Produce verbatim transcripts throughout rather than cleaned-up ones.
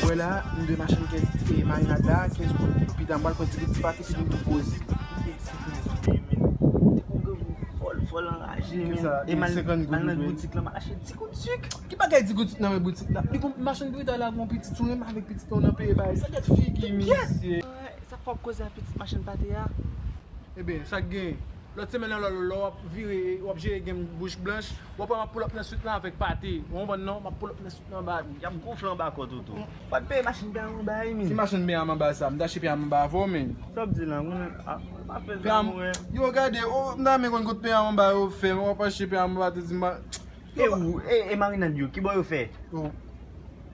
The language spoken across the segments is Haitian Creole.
Wè la, m de machann kèk, e, marinad la, kenz goud. Pita m pral pran ti goud ti pate, epi m tou poze. Fòl, fòl anraje, men. E m al, m al nan boutik la, m al achte ti goud sik. Ki bagay ti goud sik nan men boutik la? Li gon machann brita la, gon pitit, ou renmen avèk pitit ou nan peye bagay. Sa gèt figi misye. Sa fòk koze a pitit machann pate a. Ebyen, sa k gen? Lòt semèn nan, lè, lè w ap vire, w ap jere gen bouch blanch, w ap wè m ap pull up nan swit lan avèk pate. Ou konprann non? M ap pull up nan swit lan anba. Y ap gonfle anba kò Toto. Fò n peye machin peye a anba, wi, men. Ki machin peye a anba sa? M t achte peye a anba avè w, men. Sa w ap di la, mwen, a, pa fè sa, mwen. Yo, gade, o, m ta renmen konn kot peye a anba yo fè, w ap achte peye a anba, te di m pa. E ou, e, e marinad yo, ki bò yo fè? Yo,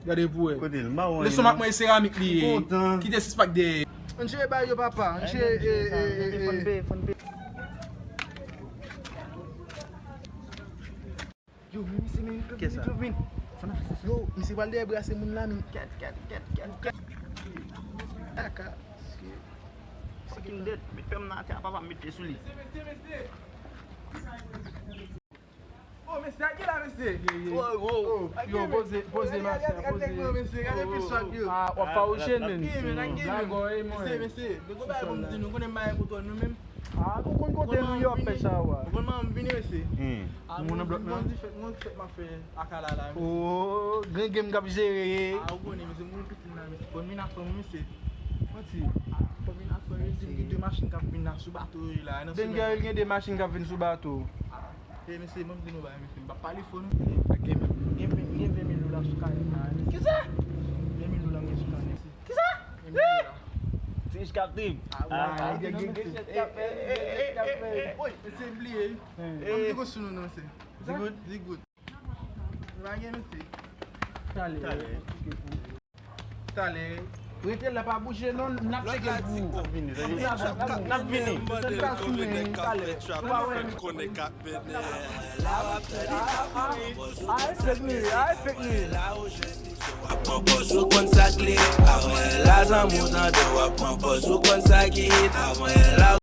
gade pou wè. Kote l? M pa wè. Leson m ap mwen seramik li ye. Kite sis pak dèyè. Ann jere bay yo, papa. Ann jere, e, e, e, e. Fòn peye, fòn peye. Yo, men misye, men, yo vin. Yo, misye pral dèyè brase moun la, men. Kèt, kèt, kèt, kèt, kèt. Kaka. Fucking dead. Met pè m nan atè a, papa, m met pye sou li. O, mesye, a ki la, mesye? Ye, ye. O, o. O, yo, poze, poze, mesye, poze. Gade, gade, gade, mesye, gade pis swag yo. A, w ap fawouche, men. Ki, men, a ki, men? Mesye, mesye, nou gon bagay pou m di nou, konnen m pa gen kontwòl nou menm. A, ou konn kote nou yo ap fè sa, wa. Ou konn manman m vini, mesye. Hmm. A, moun nan blòk nan. Bon, di fèt, bon, di fèt, m ap fè akala la, mesye. O, gen game k ap jere. A, ou konnen, mesye, moun pisin la, mesye. Fò m vin ak fanm, mesye. Manti. A, fò m vin ak fanm, mesye, m gen de machin k ap vin la sou bato yo la, nan semèn. Dengè, gen de machin k ap vin sou bato. E, mesye, ban m di nou bagay, mesye, m p ap pale fò non. Gen, gen, gen ven mil dola sou kanè m la, mesye. Kisa? Ven mil dola m gen sou kanè m, mesye. Kisa? Ven mil dola. Ti rich k ap trip. A, wi, a, gen, gen, gen chèf k ap fè, gen chèf k ap fè. Woy, mesye, bliye, wi. Ban m di goud sou nou non, mesye. Di goud? Di goud. Nou pa gen, mesye. Talè. Talè. Talè. Rete la, pa bouje non, n ap tcheke l pou ou. N ap vini, n ap vini. N ap sou men talè. Ou pa wè. Ay, fake news, ay, fake news. W ap pran pòz ou konn sa k li. Avan la zanmi w tande, w ap pran pòz ou konn sa ki hit. Avan la